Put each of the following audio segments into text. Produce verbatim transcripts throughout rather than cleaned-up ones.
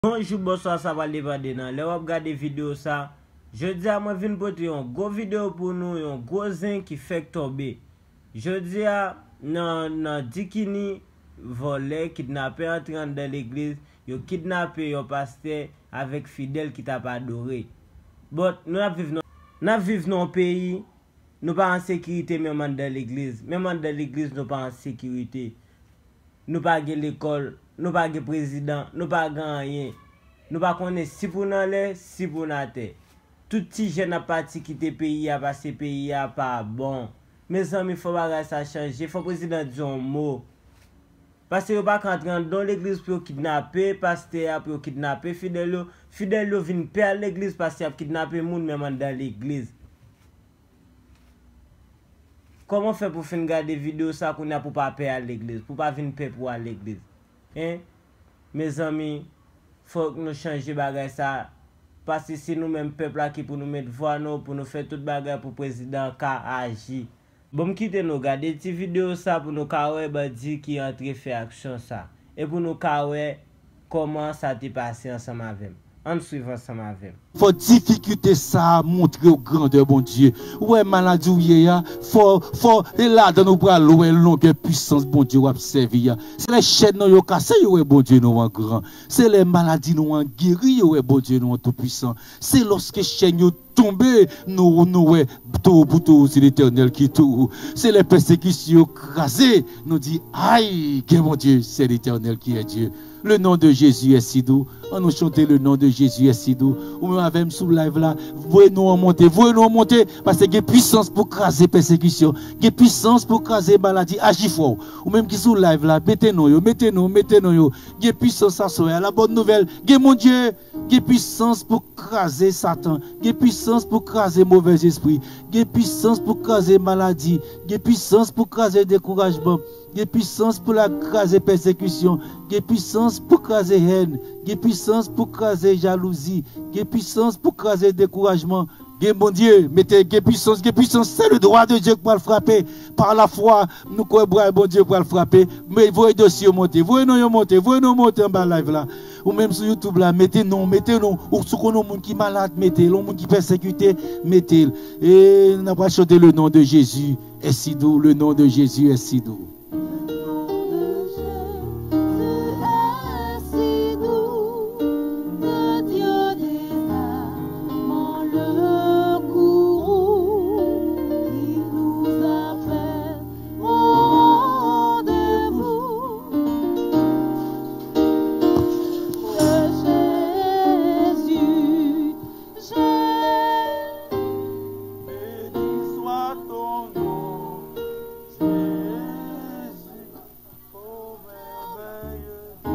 Bonjou, bonswa, sa pral depann de nan lè w ap gade videyo sa. Jodi a mwen vin pote yon gwo videyo pou nou, yon gwo zen ki fèk tonbe. Jodi a nan, nan Dikini, vòlè, kidnapè antre anndan legliz, yo kidnape yon pastè avèk fidèl ki t ap adore. But nou ap viv nan, n ap viv nan yon peyi, nou pa an sekirite menm anndan legliz. Menm anndan legliz nou pa an sekirite. Nou pa gen lekòl, nou pa gen prezidan, nou pa gen anyen. Nou pa konnen si pou n anlè, si pou n atè. Tout ti jèn ap pati kite peyi a paske peyi a pa bon. Mezanmi, fò bagay sa chanje, fò prezidan di yon mo. Paske yo pa ka antre anndan legliz pou yo kidnape pastè a, pou yo kidnape fidèl yo. Fidèl yo vin pè al legliz paske y ap kidnape moun menm anndan legliz. Kòman fè pou fin gade videyo sa kounye a pou pa pè al legliz, pou pa vin pè pou al legliz? Hein? Mezanmi, fòk nou chanje bagay sa. Paske se nou menm pèp la ki pou nou met vwa nou, pou nou fè tout bagay pou prezidan ka aji. Bon, m kite nou gade ti videyo sa pou nou ka wè bandi ki antre fè aksyon sa. E pou nou ka wè kòman sa te pase ansanm avè m. Ann swiv ansanm avè m. Fò difikilte sa a montre w grandè Bondye. Ou wè maladi w ye a, fò, fò, e ladan ou pral wè longè pwisans Bondye w ap sèvi a. Se lè chèn nou yo kase, yo wè Bondye nou an gran. Se lè maladi nou an geri, yo wè Bondye nou an toupwisan. Se lòske chèn yo tonbe, nou, nou wè towo pou towo, se Letènèl ki towo. Se lè pèsekisyon yo kraze, nou di, ay, gen Bondye, se Letènèl ki è Dye. Le nom de Jésus est si doux. Ann nou chante le nom de Jésus est si doux. Ou menm avè m sou live la, voye non an monte, voye non an monte, paske gen pwisans pou kraze pèsekisyon, gen pwisans pou kraze maladi, aji fò. Ou menm ki sou live la, mete non yo, mete non, mete non yo. Gen pwisans aswè a, la bòn nouvèl, gen Bondye. Gen pwisans pou kraze Satan. Gen pwisans pou kraze movèzespri. Gen pwisans pou kraze maladi. Gen pwisans pou kraze dekourajman. Gen pwisans pou l kraze pèsekisyon. Gen pwisans pou kraze hèn. Gen pwisans pou kraze jalouzi. Gen pwisans pou kraze dekourajman. Gen Bondye, mete gen pwisans, gen pwisans. Se le dwa de Dye ki pral frape. Pa lafwa, nou kwè bra Bondye pral frape. Men voye dosye yo monte, voye non yo monte, voye non monte anba live la. Ou menm sou YouTube la, mete non, mete non. Ou si w konnen yon moun ki malad, mete l. Yon moun ki pèsekite, mete l. E n ap chante le nom de Jésus est si doux, le nom de Jésus est si doux. Le nom de Jésus est si doux, que Dieu désarme le courroux, il nous appelle au rendez-vous. Jésus, Jésus, béni soit ton nom, Jésus, ô merveilleux Dieu.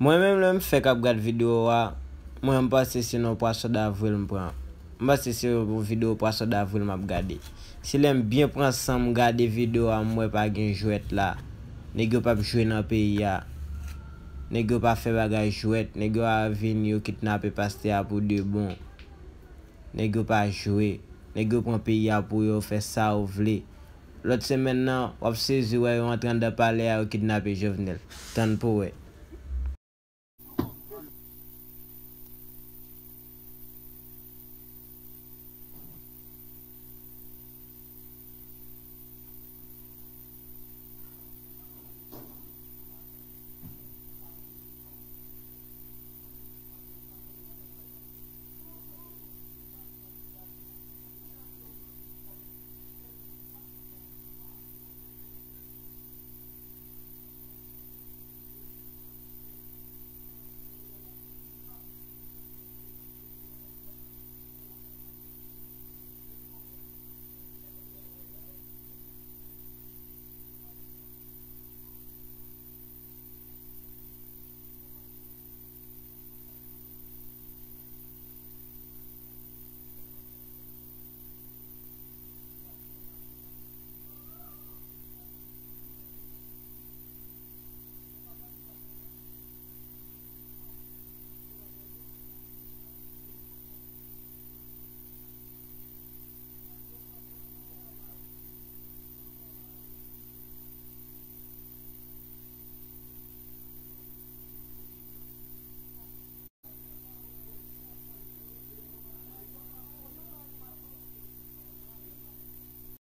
Mwen menm lè m fèk ap gad videyo a, mwen m panse se nan pwason davril m pran. M panse se yon videyo pwason davril m ap gade. Se lè m byen pran san m gade videyo a, m wè pa gen jwèt la. Nèg yo p ap jwe nan peyi a. Nèg yo pa fè bagay jwèt. Nèg yo a vini, yo kidnape pastè a pou de bon. Nèg yo pa jwe. Nèg yo pran peyi a pou yo fè sa yo vle. Lòt semèn nan, w ap sezi wè yo antre anndan palè a, yo kidnape Jovenel. Tann pou w wè.